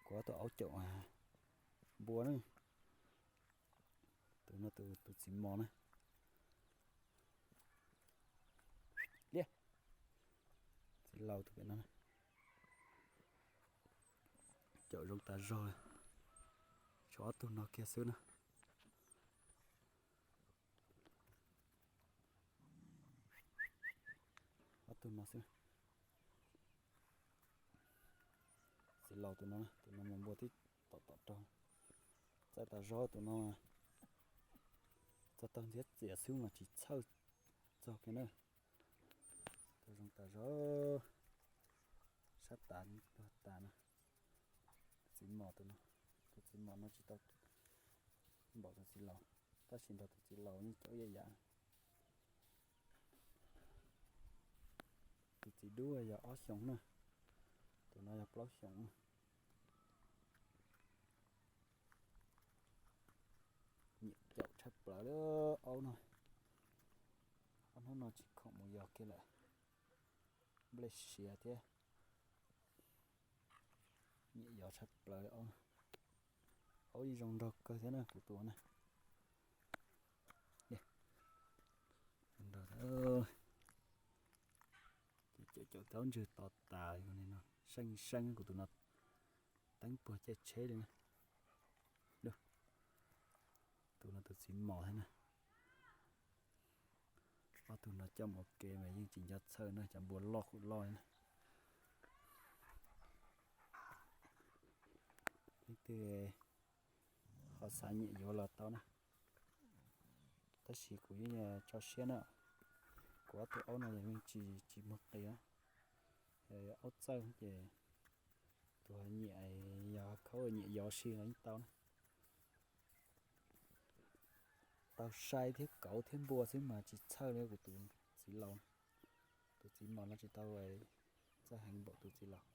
Kuv ob tug aub caum npua na. Tus no tus txiv mos na. Liab, txiv laus tus pem no. Caum zoo tas zog, tshuav ob tug no kiag xwb na. Ob tug no xwb. Txiv laus tus no, tus no mus npua tib tom tom rau. Txawj tas zog tus no. Txog taug ntxhiab txias xwb mas tsis txhawj txog kiag na. Tau zoo tas zog, sab tas tuag tas na. Txiv mos tus no, tus txiv mos no tsis tau npaum tus txiv laus, tab sis nrog tus txiv laus yeej caum ib yam. Tus txiv dub yog ob xyoos na, tus no yog plaub xyoos. Nyiam caum tshaj plaws li aub no. Ob hnub no tsis khoom mus yos kiag lawm, nplej siav thiab. Nyiam yos tshaj plaws li aub. Aub yeej zoo nraug kawg thiab na kuv tus na. Ces caum caum taub ntswg to tas li no, seej seej kuv tus no, teeb puag caij tsheb li na. Tus no tus txiv mos thiab na. Ob tug no coj mus ua ke mas yeej tsis nco txhawj na, cov npua loj kuj loj na. Leej twg ho xav nyiam yuav los tau na, tab sis kuv yeej tso siab na. Kuv ob tug aub no yog yeej tsis tsis muag qis, aub txawj ces tus nyiam, yog khaub nyiam yos si los yeej tau na. Tau sai thiab kauv thiab npua xwb mas tsis txhawj li kuv tus txiv laus. Tus txiv mos no tsis tau txawj heev npaum tus txiv laus.